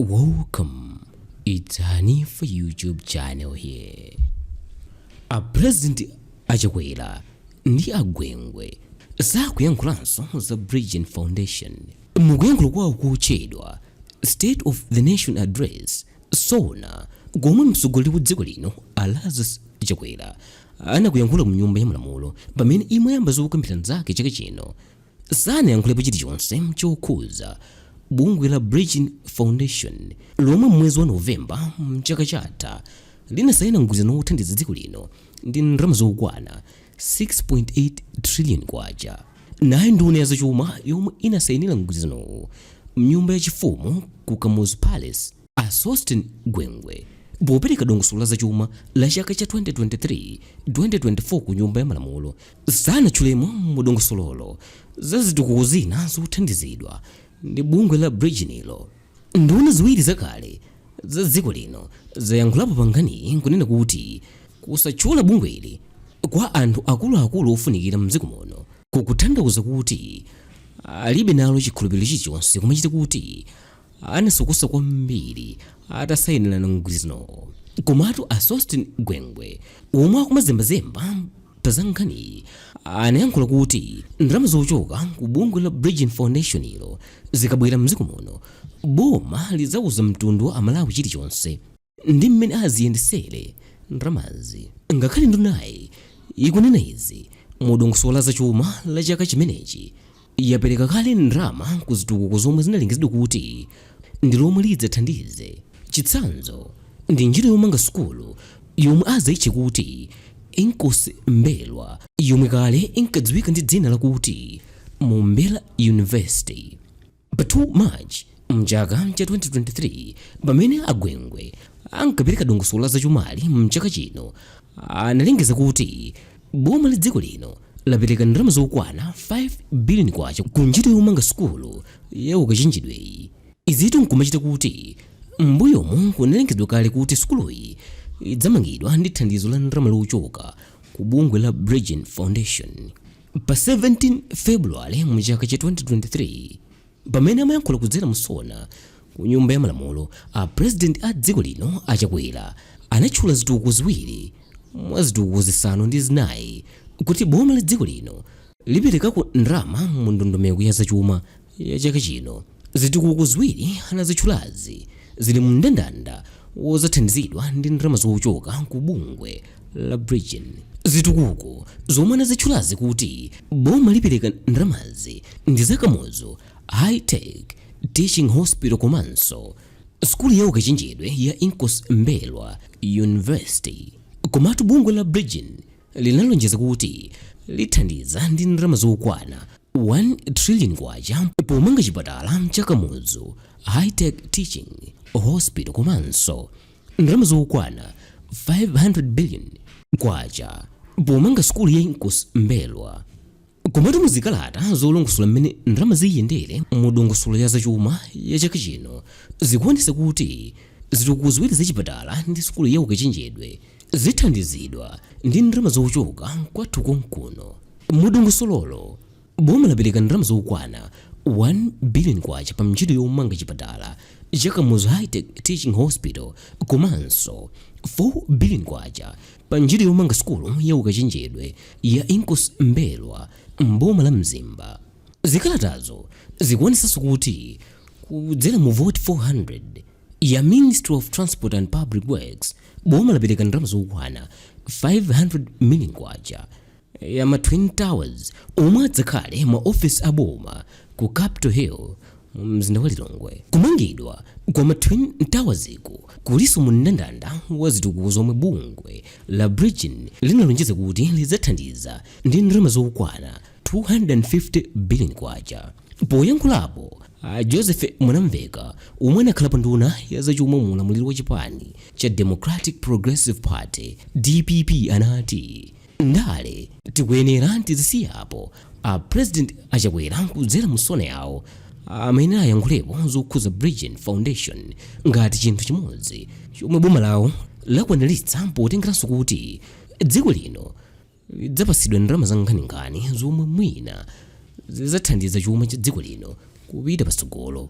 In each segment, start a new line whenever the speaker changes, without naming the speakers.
Welcome. It's Hanifa YouTube channel here. A President a Chakwera ndi a Gwengwe sakuyankhulanso za Bridgin Foundation. Mukuyankhula kwawo kotchedwa State of the Nation Address, SONA, komwe mtsogoleri wa dziko lino a Lazarus Chakwera anakuyankhula mu nyumba ya malamulo pamene imayamba zokambirana zake chaka chino, sanayankhulepo chilichonse chokhuza bungwe la Bridgin Foundation lomwe m'mwezi wa November mchaka chatha linasaina mgwirizano wothandiza dziko lino ndi ndalama zokwana 6.8 trillion kwacha. Nayo nduna ya zachuma yomwe inasainira mgwirizanowu mnyumba yachifumu ku Kamuzu Palace, a Sosten Gwengwe, popereka dongosolo la zachuma la chaka cha 2023 2024 ku nyumba ya malamulo, sanatchulemo mu dongosololo za zitukuko zina zothandizidwa ndi bungwe la Bridginilo. Nduna ziwiri zakale za dziko lino zayankhulapo pa nkhaniyi nkunena kuti kusatchula bungweli kwa anthu akuluakulu ofunikira mdziko muno kukutanthauza kuti alibe nalo chikhulupiriro chilichonse, kumachita kuti anasokosa kwambiri atasayinirana mgwirizanowo. Komatu a Sosten Gwengwe, omwe akumazembazemba pa za nkhaniyi, anayankhula kuti ndalama zochoka ku bungwe la Bridgin Foundation ilo zikabwera mdziko muno, boma lidzauza mtundu wa Amalawi chilichonse ndi mmene aziyendesere ndalamazi. Ngakhale ndunayi ikunena izi, mu dongosolo la zachuma la chaka chimenechi yapereka kale ndalama ku zitukuko zomwe zinalengezedwa kuti ndi lomwe lidzathandize. Chitsanzo ndi ntchito yomanga sukulu yomwe azayitche kuti Inkosi Mbelwa, yomwe kale inkadziwika ndi dzina lakuti Mombera University. Pa 2 March mchaka cha 2023, pamene a Gwengwe ankapereka dongosolo la zachumali mchaka chino, analengeza kuti boma la dziko lino lapereka ndalama zokwana 5 billion kwacha ku ntchito yomanga sukulu ya ukachenjedweyi. Izitu nkumachita kuti m'mbuyomu kunalengezedwa kale kuti sukuluyi idzamangidwa ndi thandizo la ndalama lochoka ku bungwe la Bridgin Foundation. Pa 17 February mu chaka cha 2023, pamene amayankhula kudzera mu SONA ku nyumba ya malamulo, a president a dziko lino a Chakwera anatchula zitukuko ziwiri mwa zitukuko zisanu ndi zinayi kuti boma la dziko lino liperekako ndalama mu ndondomeko ya zachuma ya chaka chino. Zitukuko ziwiri anazitchulazi zili mu mndandanda wozathandizidwa ndi ndalama zochoka ku bungwe la Bridgin. Zitukuko zomwe anazitchulazi kuti boma lipereka ndalamazi ndi za Kamuzu High Tech Teaching Hospital komanso sukulu ya ukachenjedwe ya Inkosi Mbelwa University. Komatu bungwe la Bridgin linalonjeza kuti lithandiza ndi ndalama zokwana 1 trillion kwacha pomanga chipatala cha Kamuzu High Tech Teaching Hospital komanso ndalama zokwana 500 billion kwacha pomanga sukulu ya Inkosi Mbelwa. Komatu muzikalata zolongosola mmene ndalama ziyendere mu dongosolo ya zachuma ya chaka chino zikuonetsa kuti zitukuko ziwiri zachipatala ndi sukulu ya ukachenjedwe zithandizidwa ndi ndalama zochoka kwathu konkuno. Mu dongosololo, boma lapereka ndalama zokwana 1 billion kwacha pa ntchito yomanga chipatala cha Kamuzu High Tech Teaching Hospital komanso 4 billion kwacha pa ntchito yomanga sukulu ya ukachenjedwe ya Inkosi Mbelwa m'boma la Mzimba. Zikalatazo zikuonetsanso kuti kudzera mu Vote 400 ya Ministry of Transport and Public Works, boma lapereka ndalama zokwana 500 million kwacha ya ma Twin Towers omwe adzakhale ma ofesi a boma ku Capital Hill mu mzinda wa Lilongwe. Kumangidwa kwa ma Twin Towers-ku kulinso mu mndandanda wa zitukuko zomwe bungwe la Bridgin linalonjeza kuti lidzathandiza ndi ndalama zokwana 250 billion kwacha. Poyankhulapo, a Joseph Mwanamveka, omwe anakhalapo nduna ya zachuma mu ulamuliro wa chipani cha Democratic Progressive Party, dpp, anati ndale tikuyenera tizisiyapo. A President a Chakwera kudzera mu SONA yawo amayenera ayankhulepo zokhuza Bridgin Foundation ngati chinthu chimodzi chomwe boma lawo lakwaniritsa, potengeranso kuti dziko lino lidzapatsidwa ndalama za nkhaninkhani zomwe mwina zidzathandiza chuma cha dziko lino kupita patsogolo.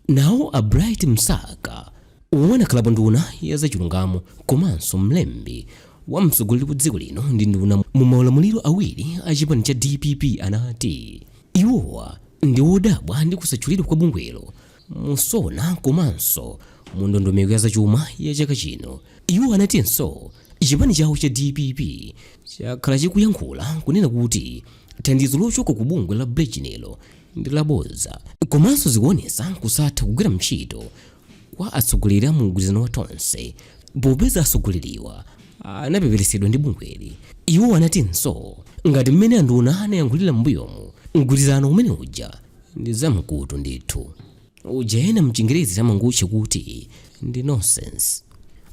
Nawo a Bright Msaka, omwe anakhalapo nduna ya zachilungamo komanso mlembi wa mtsogoleri wa dziko lino ndi nduna mu maulamuliro awiri a chipani cha dpp, anati iwowa ndi wodabwa ndi kusatchulidwa kwa bungwelo mu SONA komanso mu ndondomeko ya zachuma ya chaka chino. Iwo anatinso chipani chawo cha dpp chakhala chikuyankhula kunena kuti thandizo lochoka ku bungwe la Bridgin-lo ndi labodza komanso zikuonetsa kusatha kugwira ntchito kwa atsogoleri a mu mgwirizano wa Tonse popeza atsogoleriwa anapeperetsedwa ndi bungweli. Iwo anatinso ngati mmene anduna anayankhulira m'mbuyomu, mgwirizano umene uja ndi zamkutu ndithu. Uja ena mchingerezi amangotcha kuti ndi nonsense.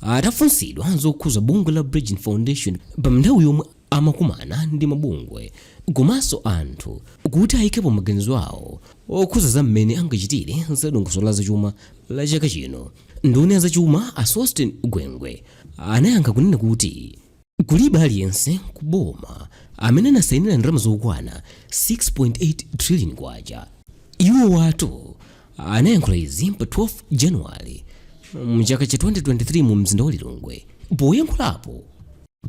Atafunsidwa zokhuza bungwe la Bridgin Foundation pa nthawi yomwe amakumana ndi mabungwe komanso anthu kuti ayikepo maganizo awo okhuza za mmene angachitire za dongosolo la zachuma la chaka chino, nduna ya zachuma a Sosten Gwengwe anayankha kunena kuti kulibe aliyense ku boma amene anasayinira ndalama zokwana 6.8 trillion kwacha. Iwowatu anayankhula izi pa 12 January mchaka cha 2023 mu mzinda wa Lilongwe poyankhulapo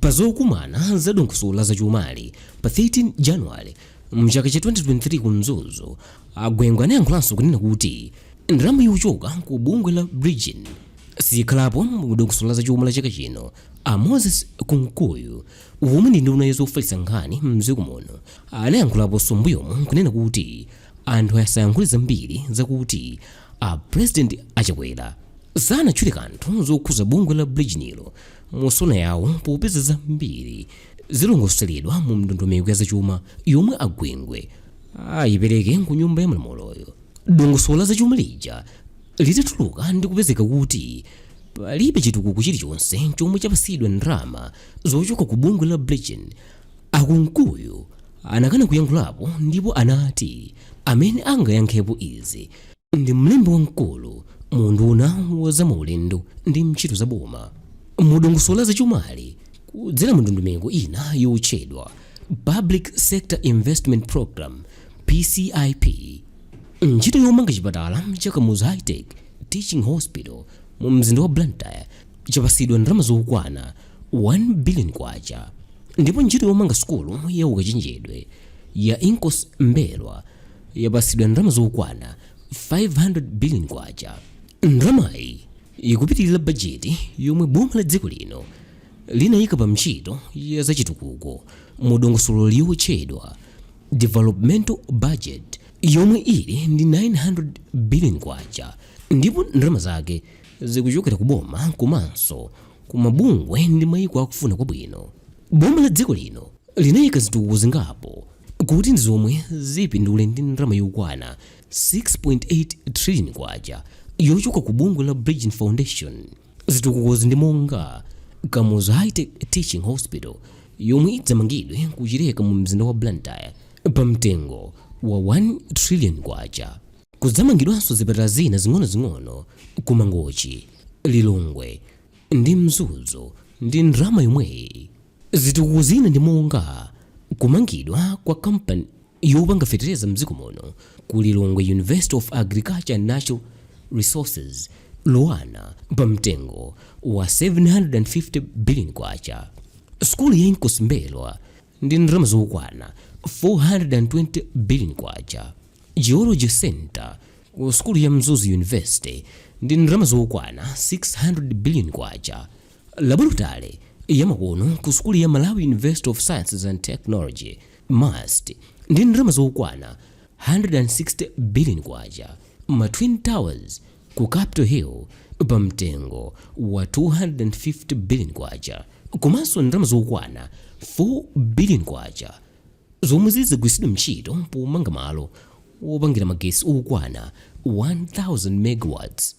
pa zokumana za dongosolo la zachumali pa 13 January mchaka cha 2023 ku Mzuzu. A Gwengwe anayankhulanso kunena kuti ndalama yochoka ku bungwe la Bridgin siyikhalapo mu dongosolo la zachuma la chaka chino. A Moses Kunkuyu, womwe ndi nduna yazofalitsa nkhani mdziko muno, anayankhulaponso m'mbuyomu kunena kuti anthu asayankhule zambiri zakuti a President a Chakwera sanatchule kanthu zokhuza bungwe la Bridgin-lo mu SONA yawo popeza zambiri zilongosoledwa mu ndondomeko ya zachuma yomwe a Gwengwe ayipereke ku nyumba ya malamuloyo. Dongosolo la zachuma lija litatuluka ndi kupezeka kuti palibe chitukuko chilichonse chomwe chapasidwa ndalama zochoka ku bungwe la Bridgin, a Kunkuyu anakana kuyankhulapo ndipo anati amene angayankhepo izi ndi mlembi wamkulu mu unduna wa zamaulendo ndi ntchito za boma. Mu dongosolo la zachumali, kudzera mu ndondomeko ina yotchedwa Public Sector Investment Program, PCIP, ntchito yomanga chipatala cha Kamuzu High Tech Teaching Hospital mu mzinda wa Blantyre chapasidwa ndalama zokwana 1 billion kwacha, ndipo ntchito yomanga sukulu ya ukachenjedwe ya Inkosi M'mbelwa yapasidwa ndalama zokwana 500 billion kwacha. Ndalamayi ikupitilira bajeti yomwe boma la dziko lino linayika pa ntchito ya zachitukuko mu dongosolo lotchedwa Developmental Budget yomwe ili ndi 900 billion kwacha, ndipo ndalama zake zikuchokera ku boma komanso ku mabungwe ndi maiko akufuna kwabwino. Boma la dziko lino linayika zitukuko zingapo kuti ndi zomwe zipindule ndi ndalama yokwana 6.8 trillion kwacha yochoka ku bungwe la Bridgin Foundation. Zitukukozi ndi monga Kamuzu High Tech Teaching Hospital yomwe idzamangidwe ku Chileka mu mzinda wa Blantyre pa mtengo wa 1 trillion kwacha. Kudzamangidwanso zipatala zina zing'onozing'ono ku Mangochi, Lilongwe ndi Mzuzu ndi ndalama yomweyi. Zitukuko zina ndi monga kumangidwa kwa kampani yopanga fetereza mdziko muno ku Lilongwe University of Agriculture and Natural Resources, LUANAR, pa mtengo wa 750 billion kwacha. Sukulu ya Inkosi M'mbelwa ndi ndalama zokwana 420 billion kwacha. Geology Centre ku sukulu ya Mzuzu University ndi ndalama zokwana 600 billion kwacha. Laboratory yamakono ku sukulu ya Malawi University of Sciences and Technology, MUST, ndi ndalama zokwana 160 billion kwacha. Ma Twin Towers ku Capital Hill pa mtengo wa 250 billion kwacha komanso ndalama zokwana 4 billion kwacha zomwe zidzagwiritsidwe ntchito pomanga malo opangira magetsi okwana 1000 megawatts.